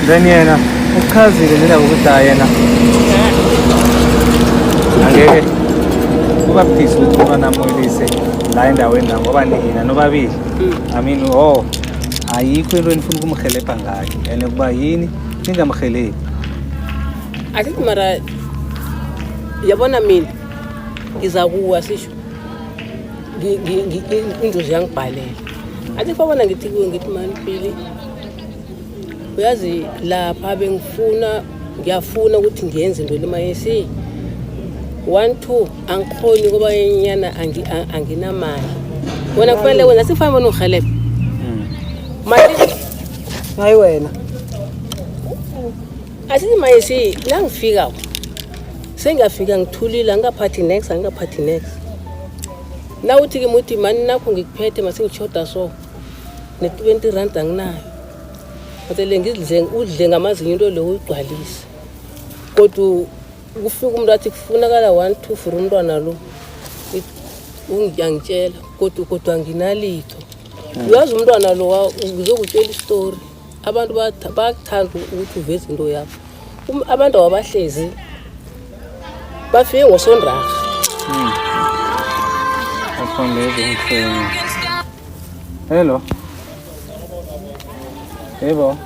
Then yena uchazile nendaba ukuthi hayi yena angeke kuba budisi ukuthi umntwana amuyelise la endaweni la ngoba nina nobabili, I mean, oh, ayikho into enifuna ukumhelebha ngayo and kuba yini ningamhelebhi? Asithi mara yabona mina ngizakuwa sisho inzuzo yangibhalela athi fabona ngithi kuwe, ngithi mani Pili, uyazi lapha bengifuna, ngiyafuna ukuthi ngiyenze into lemayesi one two, angikhoni ngoba nyana anginamali. Wena kufanele wena sifane bona ungihelebhe mali. Hayi wena. Asithi mayesi la ngifika sengiyafika ngithulile, angikaphathi nex, angikaphathi nex. Nawuthi-ke muthi mani nakho ngikuphethe masengitshoda so ne-R20 anginayo, matele ngidle udle ngamazinyo into leyo uyigcwalise. Kodwa kufika umuntu athi kufunakala one two for umntwana lo, uyangitshela kodwa anginalitho. Uyazi umntwana lo, ngizokutshela isitori, abantu bayakuthanda ukuthi uveze into yakho. Abantu ababahlezi bafike ngosondraha. Asondeze umfeni. Hello. Yebo.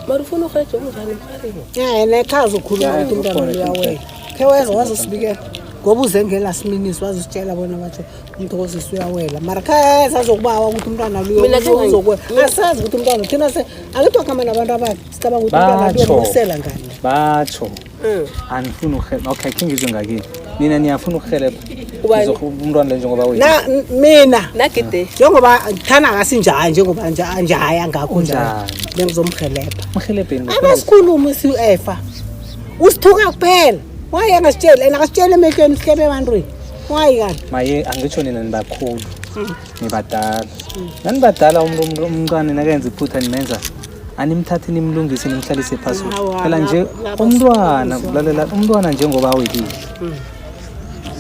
Mara ufuna urheje kunjani mharini? Yena ekhazi ukhuluma Ya, ukuthi umntwana ngikhona. uyawela. Khe weza wazosibikela ngoba uze nge-last minute wazositshela bona batsho uMthokozisi uyawela, mara khe sazokubawa ukuthi umntwana Mina khe uzokuwela. Asazi ukuthi umntwana thina se angithi wakuhamba nabantu abakhe, sicabanga ukuthi umntwana Batsho. uyambuyisela ngani. Batsho. Anifuni ukuhelebha. Okay, khe ngizwe ngakini. Nina niyafuna ukuhelebha. Ubani? Umntwana lo njengoba wethu. Na mina nagide njengoba thana akasinjaya njengoba njaya ngakho njalo, Unjani? bengizomhelebha. Mhelebheni. Abasikhulumi si-efa usithuka kuphela. Waye angasitsheli and akasitsheli emehlweni, sihlebe ebantwini. Wayi kanti. Maye angitsho nina nibakhulu. Nibadala. Nanibadala umuntu umntwana nakenza iphutha nimenza animthathi nimlungise nimhlalise phasi. Awa, Phela nje lapha umntwana sikhuluma. lalela, umntwana njengoba awelile.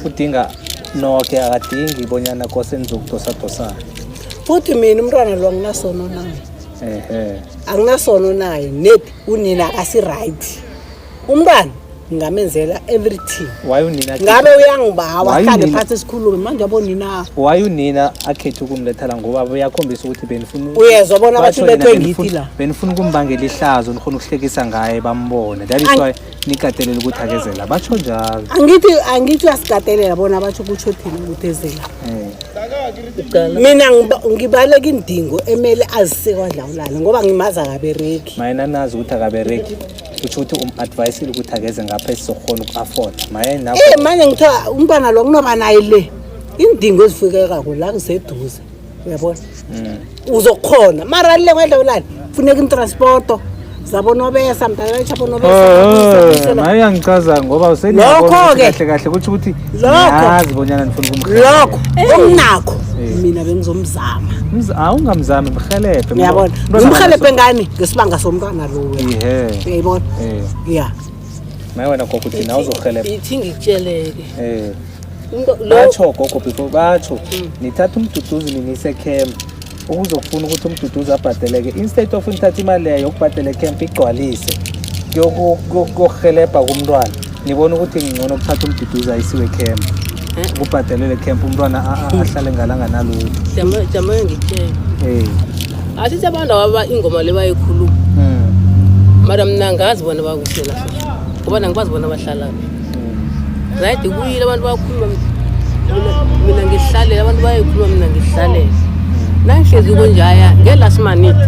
Udinga noke, akadingi bonyana kose nizokudosadosana. Futhi mina umntwana lo anginasono naye. Ehe. Anginasono naye net, unina akasi-right. Umntwana ngingamenzela everything. Why unina Ngabe uyangibawa Why ahlale unina- phansi sikhulume manje abonina. Why unina akhethe ukumlethela? Ngoba uyakhombisa ukuthi benifuna Uyezwa bona bathi Batsho nina ulethwe ngithi la. Benifuna ukumbangela ihlazo, nikhona ukuhlekisa ngaye bambone. That is why nikatelela ukuthi akezela, batsho njalo. Angithi uyasikatelela bona batsho kutsho thina ukuthi ezela. Mina ngibaleka indingo emele azise kwadlawulala ngoba ngimazi akabereki. Mayena nazi ukuthi akabereki, kusho ukuthi um-advisile ukuthi akeze ngapha esizokhona uku-afforda maye nakho. Manje ngithiwa umntwana lo kunoba naye le indingo ezifikekako la kuseduze, uyabona, uzokhona mara le kwadlawulala funeka intransporto zabonobesa mntanatsha bonobesa. Maye uyangichaza ngoba Lokho-ke. kahle kahle kutsho ukuthi Lokho. niyazi bonyana nifuna ukumhelebha. Lokho okunakho mina bengizomzama. Awungamzami, mhelebhe. Uyabona, ngimhelebhe ngani ngesibanga somntwana loyo. Ihe. Uyayibona? Ya. Maye wena gogo uthi nawe uzohelebha. Ithi ngikutsheleke. Umntu lo Batsho gogo, before batsho nithatha uMduduzi ninise camp ukuzokufuna ukuthi uMduduzi abhadeleke instead of nithatha imali leyo yokubhadela ecamp igcwalise kuyokuhelebha kumntwana. Nibona ukuthi ngcono ukuthatha uMduduzi ayisiwe camp, kubhadelele camp, umntwana ahlale ngalanga nalutho. Jama jama ngikutshele. Asithi abantu aba ingoma le bayikhuluma. Mara mina ngazi bona bakusela ngoba nangibazi bona bahlalaphi. Right, kuyile abantu bayakhuluma, mina ngihlalela, abantu bayayikhuluma, mina ngihlalela. Nangihlezi kunjaya nge-last minute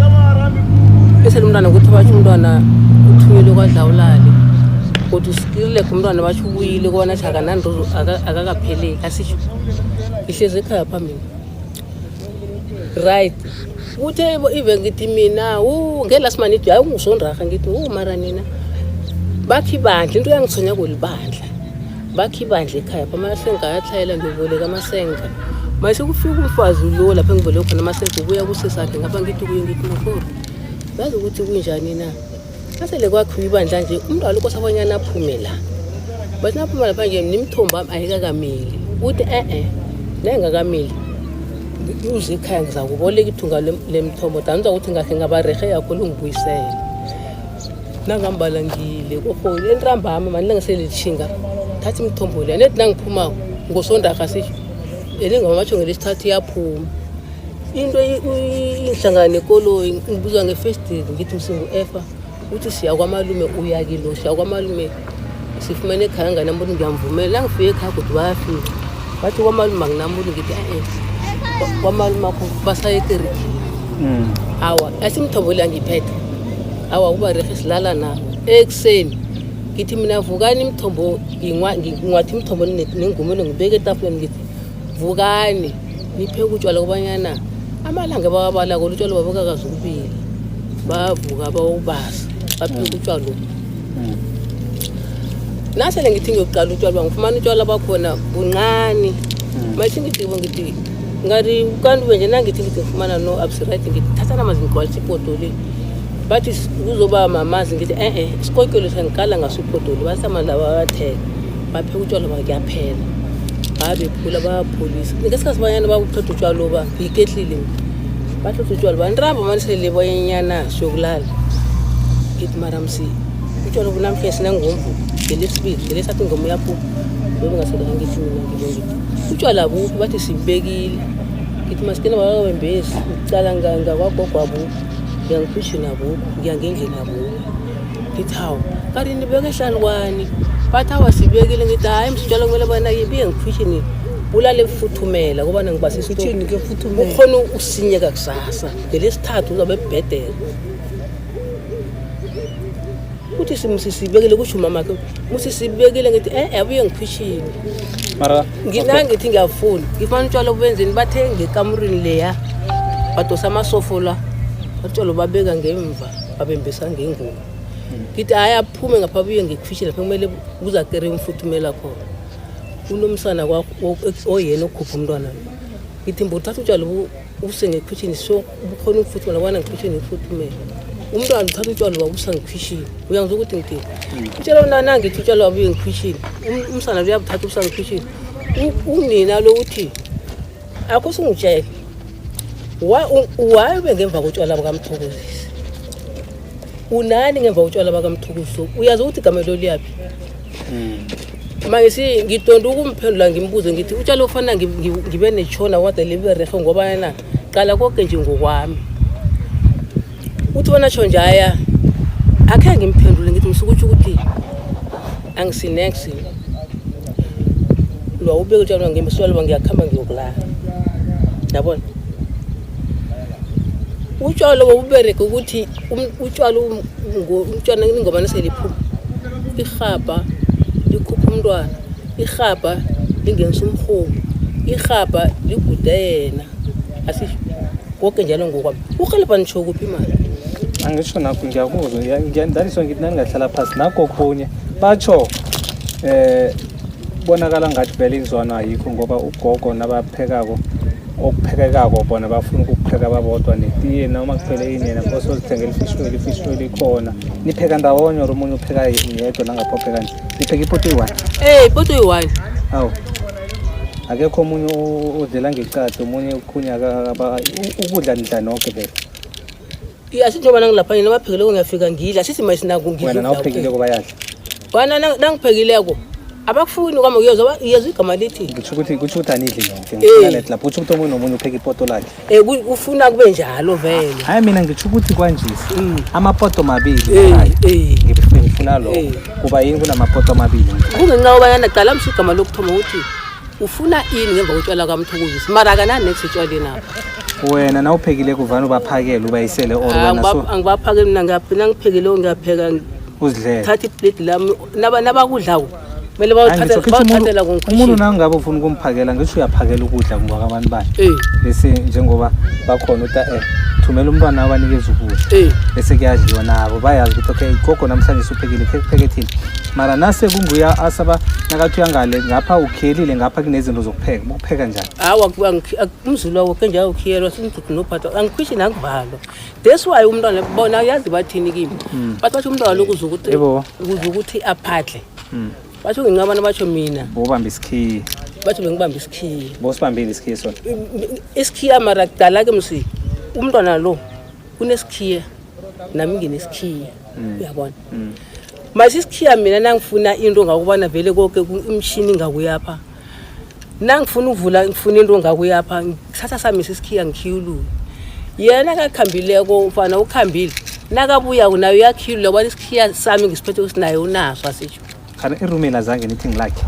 bese umntwana ukuthi batsho umntwana uthunyelwe kwadlawulale kodwa usikileke umntwana batsho ubuyile kobana athi akananto akakapheleki. Asitsho ngihlezi ekhaya phambili, right, kuthe ive ngithi mina wu nge-last minute hayi ungusondraha ngithi wu mara nina bakho ibandla into yangithonya kulibandla bakho ibandla ekhaya pha amasenga ayatlhayela ngiyoboleka amasenga. Mase kufika umfazi lo lapha engiboleke khona amasenga ubuya kusesakhe ngapha ngithi kuye, ngithi makhulu, yazi ukuthi kunjani na asele kwakhiwa ibandla nje umuntu alokho sabonyana aphume la bathi naphuma lapha nje nimthombo wami ayikakamili uthi e-e nayingakamili uze ekhaya ngizakuboleka ithunga lemthombo danza ukuthi ngakhe ngabarehe yakho lungibuyisele. Nangambala ngile korholi entambama mani nangiselitshinga thatha imithombo leya nedi nangiphumako ngosondarha sisho elingoma batsho ngelesithathu iyaphuma into ingihlangana nekoloyi ngibuzwa ngefestile ngithi msingu-efa uthi siya kwamalume uyakilo siya kwamalume sifumene ekhaya nganamuntu ngiyamvumela nangifike ekhaya kodwa bayafika bathi kwamalume anginamuntu ngithi e-e kwamalume akho basaye ekerikini. Awa asimthombo le angiphethe awa kuba rehe silala nabo ekuseni ngithi mina vukani imithombo ngingwathi imithombo nengumelo ngibeke etafuleni ngithi vukani nipheke utshwala kobanyana amalanga bawabalako utshwala babukakazi ukubila bavuka bawubasa bapheka utshwala lobu. Nasele ngithi ngiyokuqala utshwala bangifumana utshwala bakhona buncane mase ngithi bo ngithi ngari kanti benje nangithi ngithi ngifumana no absiright ngithi thatha namanzi ngigcwalisa ipoto le bathi kuzoba mamazi ngithi e-e isikokelo sengiqala ngaso ipoto le bathi amanzi lawa bayathela bapheka utshwala bakuyaphela babephula bayapholisa ngesikhathi banyana bakuqeda utshwala loba ngiyiketlile mina bahlotha utshwala bantramba mani sele bonyana siyokulala ngithi mara msi utshwala bunamhlanje sinangomvu ngelesibili ngelesithathu ingoma iyaphuma bebe ngasekaa ngithi mina ngibe ngithi utshwala buphi bathi sibekile ngithi masikena bakakabembesi ngicala ngakwagogo abukho ngiyangikhwishini abukho ngiya ngendlini abukho ngithi hawu kanti nibeke ehlani kwani bathi awa sibekile ngithi hhayi msitshwala kumele bona ibuye ngikhwishini bulale bufuthumela kobana ngibasa Khwitjhini kuyafuthumela. ukhona ukusinyeka kusasa ngelesithathu uzabe bhedere uthi simusisibekile kusho umamakhe musisibekile ngithi e abuye ngikhwishini Mara nangithi ngiyafuna ngifuna utshwala obenzeni bathe ngekamurini leya badosa amasofo la utshwala babeka ngemva babembesa ngengubo ngithi hhayi aphume ngapha abuye ngekhwishini lapha kumele kuzakere umfuthumela khona unomsana oyena okhupha umntwana lo ngithi mbuthatha utshwala ubuse ngekhwishini so ubukhona ukufuthumela kwana ngekhwishini ifuthumela umntwana uthatha utshwala wabusa ngekhwishini uyangizwa ukuthi ngithini utshela wona nangithi utshwala wabuye ngekhwishini umsana uyabuthatha ubusa ngekhwishini unina lo uthi akho sungitshele why ube ngemva kotshwala bukamthokozisi unani ngemva kotshwala bakamthokozisi uyazi ukuthi igama lo liyaphi mangisi ngidonda ukumphendula ngimbuze ngithi utshalo ufana ngibe netshona kodwa libe rehe ngoba yena qala konke nje ngokwami uthi bona tsho njaya akhe ngimphendule ngithi ngisukutsho ukuthi angisinex lwawubeka utshalo ngimswalo ngiyakuhamba ngiyokulala yabona utshwala bobuberege ukuthi utshwala utshwala ingoma neseliphuma irhabha likhupha umntwana irhabha lingenisa umrhumo irhabha ligude yena asisho konke njalo ngokwami urhelebha nitsho kuphi imali angisho nakho ngiyakuzwa ndaliswa ngithi nangingahlala phasi nakho okhunye batsho bonakala ngathi vele inzwano ayikho ngoba ugogo nabaphekako okuphekekako bona bafuna ukukupheka babodwa netiye noma kuphele ini yena kose uzithengela ifish oil ifish oil ikhona nipheka ndawonye or omunye upheka yedwa nangapha upheka nje nipheka ipoto eyi-one ipoto eyi-one awu akekho omunye odlela ngeqadi omunye ukhunya ukudla nidla nonke vele Asinjengoba nangilapha yena baphekileko ngiyafika ngidla sithi manje sinako ngidla wena nawuphekileko bayadla wena nangiphekileko abakufuni kwami uyezwa uyezwa igama lithi ngitsho ukuthi kusho ukuthi anidli nonke ngifuna lethi lapho kusho ukuthi omunye nomunye upheka ipoto lakhe kufuna kube njalo vele hayi mina ngitsho ukuthi kwanjesi amapoto mabili ngifuna lokho kuba yini kunamapoto amabili kungenxa yobanyana qala msho igama lokuthoma ukuthi ufuna ini ngemva kotshwala kamthokozisi mara akanani next etshwaleni apha wena nawuphekile kuvane ubaphakele ubayisele or wena so angibaphakeli mina nangiphekile ngiyapheka uzidlele thatha iplate lami nabakudlako kumele Hayi, ngitsho khithi bawuthathela umuntu nangabe ufuna ukumphakela ngisho uyaphakela ukudla ngwakabantu bakhe bese njengoba bakhona uta thumela umntwana abanikeza ukudla bese kuyadliwa nabo bayazi ukuthi okay gogo namhlanje suphekile khe kupheke thina mara nase kunguya asaba nakathi uyangale ngapha ukhelile ngapha kunezinto zokupheka ukupheka njani awa umzulu wawo ke njalo ukhiyelwa simdudu nophathwa angikhwishi nangivalwa that's why umntwana bona uyazi bathini kimi bathi batsho umntwana lo kuze ukuthi Yebo. kuze ukuthi aphadle batsho ngincabana batsho mina bobamba isikhiye batsho bengibamba isikhiye bosibambile isikhiye sona isikhiya mara kudala ke msi umntwana lo unesikhiya nami nginesikhiya Uyabona, masisikhiya mina nangifuna into ngakubana vele konke imishini ngakuyapha, nangifuna ukuvula, ngifuna into ngakuyapha, ngithatha sami sisikhiya ngikhiyulule. Yena kakhambileko mfana, ukhambile, nakabuya nayo uyakhiyulula, bona isikhiya sami ngisiphethe ukuthi naye unaso, asitsho. Khani irumeli azange nithi ngilakhe?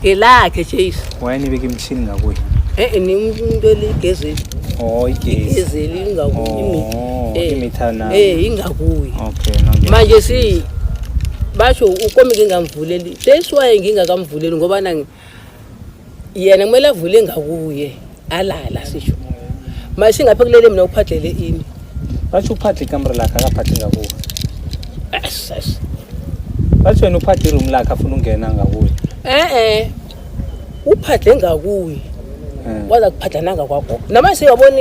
Ngelakhe, Jason. Wayenibeka imishini ngakuye? E-e, into eligezeli. Oh, igezi. Igezeli ingakuye. Oh, imitha na. Ingakuye. Okay, no, manje si basho ukomi ngingamvuleli, that's why ngingakamvuleli, ngoba yena kumele avule ngakuye alala, sisho mase ngapha kulele mina uphadlele ini. Batsho uphahle ikamera lakhe, akaphathi ngakuwe. Yes, yes. Batsho wena uphathe iroom lakhe, afuna ungena ngakuye. E-e, uphadle ngakuye. Waza kuphadla nangakwagogo namanje siyabona,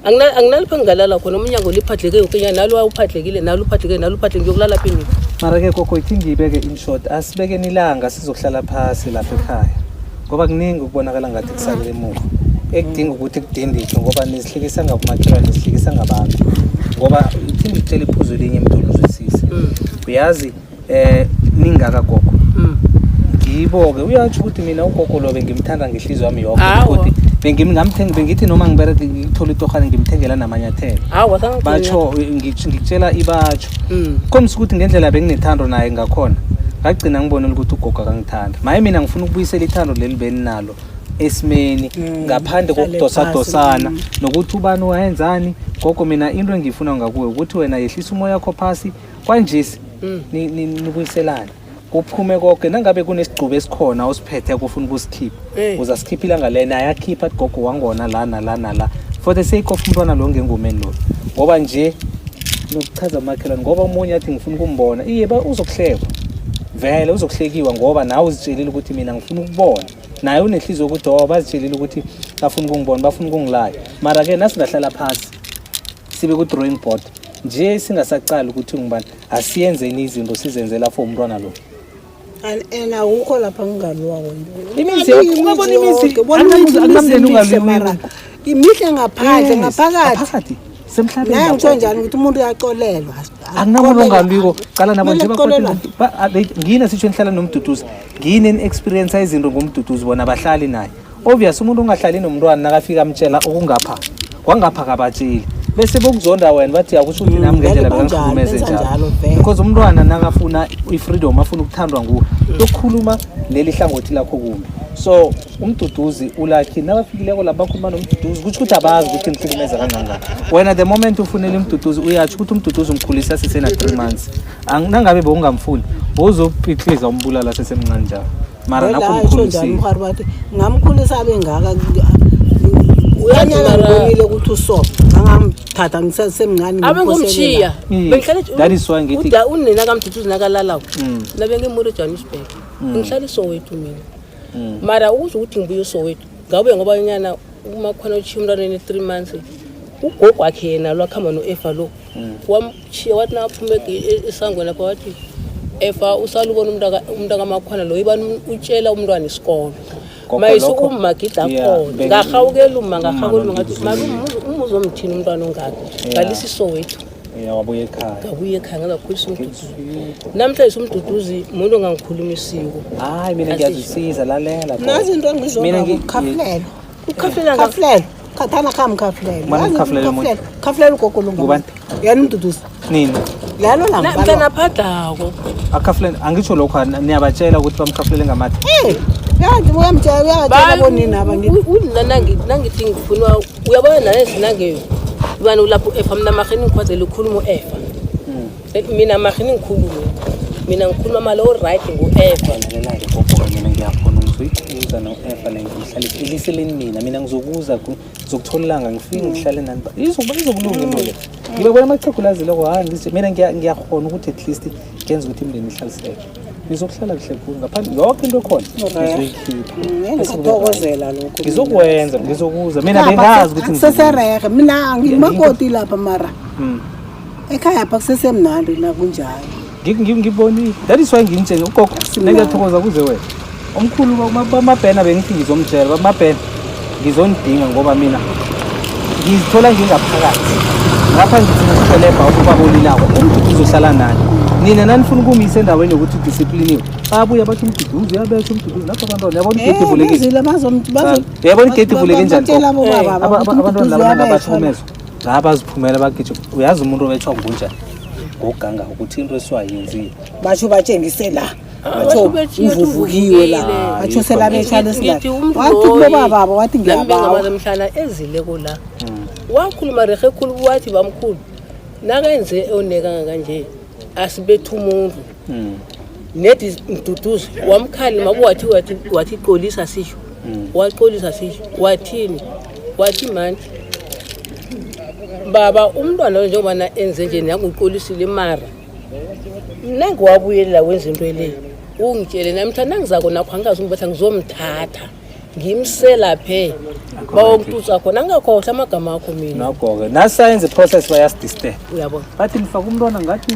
anginalipho engingalala khona, umnyango liphadleke yoke, nalo uphadlekile, nalo uphadlekile, nalo uphadlekile, ngiyokulala phi mina? Mara-ke gogo, ithi ngiyibeke in short, asibekeni ilanga sizokuhlala phasi lapha ekhaya, ngoba kuningi ukubonakala ngathi kusalele emuva ekudinga ukuthi kudindiswe, ngoba nizihlekisa ngabomakhelwane, nizihlekisa ngabantu. Ngoba ithi ngikutshela iphuzu elinye, mdolo, uzwisise. Uyazi, ningaka gogo, ngibo-ke uyatsho ukuthi mina ugogo lo bengimthanda ngehliziyo yami yoke. Awa. Begodu bengingamthengi, bengithi noma ngibereke ngithole itorhane ngimthengela namanyathelo. Awa. Batsho, ngikutshela ibatsho khombisa ukuthi ngendlela benginethando naye ngakhona, ngagcina ngibonile ukuthi ugogo akangithanda. Maye, mina ngifuna ukubuyisela ithando leli beninalo esimeni, ngaphandle hlale kokudosadosana nokuthi ubani wayenzani. Gogo, mina into engiyifuna ngakuwe ukuthi wena yehlisa umoya wakho phasi kwanjesi, nibuyiselane, kuphume konke. Nangabe kunesigcubu esikhona osiphethe kufuna ukusikhipha, uzasikhipha ilanga lena ayakhipha, athi gogo wangona la nala nala, for the sake of umntwana lo ngengomeni lo, ngoba nje nokuchaza umakhelwane, ngoba omunye athi ngifuna ukumbona, iye, uzokuhlekwa vele, uzokuhlekiwa, ngoba nawe uzitshelile ukuthi mina ngifuna ukubona, naye unehliziyo yokuthi oh, bazitshelile ukuthi bafuna ukungibona, bafuna ukungilaya. Mara-ke nasingahlala phasi sibe ku-drawing board nje, singasacali ukuthi ngubani, asiyenzeni izinto sizenzela for umntwana lo. And awukho lapha ngingaliwako. Imizi yoke, ungabona imizi, akunamndeni ungaliwi. Mara imihle ngaphandle, ngaphakathi. Ngaphakathi semhlabeni. Naye ngitsho njani ukuthi umuntu uyacolelwa. Akunamuntu ongalwiko, cala nabo nje. Kumele kuxolelwane. Ngine sitsho nihlala nomduduzi, ngine ni-experience izinto ngomduduzi, bona bahlali naye. Obvious, umuntu ongahlali nomntwana nakafika amtshela okungapha kwangapha kabatsheli, bese bokuzonda wena, bathi akusho ukuthi nami ngendlela Vele banjalo, bekangihlukumeze benza njalo. njalo vele. Because umntwana nakafuna i-freedom, afuna ukuthandwa nguwe, yokukhuluma leli hlangothi lakho kumbi. So umduduzi ulakhi nabafikileko la bakhuluma nomduduzi, kutho ukuthi abazi ukuthi nihlukumeza kangangani wena. The moment ufunela umduduzi, uyatsho ukuthi umduduzi umkhulisa sisena-3 months. Nangabe bowungamfuni, bowuzopitliza umbulala sesemncane njalo, mara Vele nakho hayi, sho njalo. umkhulisile. Umhari wathi ngamkhulisa abe ngaka. Uyazi Unyaka ngibonile ukuthi uso ngangamthatha ngisesemncane. Abe ngomshiya. That is why ngithi- Unina kamduduzi nakalalako nabengemuri eJohannesburg, ngihlala iSoweto mina. Mara ukuze ukuthi ngibuye eSoweto, ngabuye ngoba nyana uma khona uchiya umntwana ene-3 months, ugogo wakhe yena lo akuhamba no-Efa lo wamchiya, wathi nakaphuma esangweni lapha wathi, "Efa, usale ubona umuntu akamakhona lo, ibani utshela umntwana isikolo." Gogo, Mayise lokho- umagida Yeah, akhona, ngahawukela uma, ngahawukela uma, ngathi Umma malume, uma uzomthini umntwana ongaka? Ngalisa iSoweto. Yeah, wabuya ekhaya. Ngabuya ekhaya, ngazakhulisa umduduzi. Namhlanje umduduzi umuntu ongangikhulumisiko. Hayi, mina ngiyazisiza, lalela gogo. Nazi into Mina engizonako, khafulelo. Ukhafulela. Khafulelo khathana kha mkhafulelo. Ubani umkhafulelo omunye? Khafulela ugogo lo. Ngubani? Yena umduduzi. Nini? Lalo. Mntana aphadako. Akhafulele, angitsho lokho, niyabatshela ukuthi bamkhafulele ngamathe? Yazi, uyamtshela, uyabatshela bonina aba ngithi. Unina nangithi ngifuna, uyabona, nalezi nange ubani ulapho u-Efa, mina maheni ngikhwazela ukhuluma u-Efa. Mina maheni ngikhulume, mina ngikhuluma mali o-right ngu-Efa. Lalela-ke gogo, mina ngiyakhona, ngizoyikhuza no-Efa le, ngimhlalise iliseleni. Mina ngizokuza ngizokuthola ilanga, ngifike ngihlale nani. Izokulunga into le, ngibabona amachegu lazileko. Hayi, ngithi mina ngiyakhona ukuthi at least ngenza ukuthi imindeni ihlaliseke, nizokuhlala kuhle khulu ngaphandle, yoke into ekhona ngizoyikhipha. Bese kube right. Ngiyakuthokozela lokho. Ngizokwenza, ngizokuza mina, bengazi ukuthi ngizokuza. Kuseserehe, mina ngimakoti lapha, mara ekhaya pha kusesemnandi nakunjalo. Ngibonile, that is why ngingitshele ugogo. Ngiyathokoza kuze wena omkhulu bamabhena, bengithi ngizomtshela bamabhena ngizonidinga, ngoba mina ngizithola ngingaphakathi. Ngapha ngifuna ukuhelebha ubaba olilako, uMduduzi uhlala nani. Nina nanifuna ukumisa endaweni yokuthi udiscipliniwe, babuya bathi uMduduzi uyabetha, uMduduzi lapho abantwana. Uyabona igedi ivulekile? Bezile Uyabona igedi ivuleke njani, batshela gogo? abobaba Abantwana laba nabahlukumezwa ngabaziphumela bagijima. Uyazi umuntu obetshwa ngunjani ngokuganga ukuthi into esiwayenzile. Basho batshengise la, Ah, batsho basho betshile, uvuvukiwe la, uvuvukile. batsho selabetshwa. Ngithi umuntu Wathi loyi, kubobaba, wathi nami ngiyabawa. bengabaza mhlana ezileko la, wakhuluma rehe khulu, wathi bamkhulu nakenze onekanga kanje asibethe umuntu nedi Mduduzi wamkhalima, wathi wathi wathi xolisa sisho, waxolisa sisho. Wathini? Wathi manje baba umntwana lo njengobana enze nje nanguxolisile, mara nangiwabuyelela wenza into le ungitshele namhla nangizako nakho angikazi ungibetha, ngizomthatha ngimselaphe bawomtutsa khona, angingakhohlwa amagama akho mina. Nokho-ke nasayenza i-process bayasidisturb. Uyabona. Bathi nifake umntwana ngathi.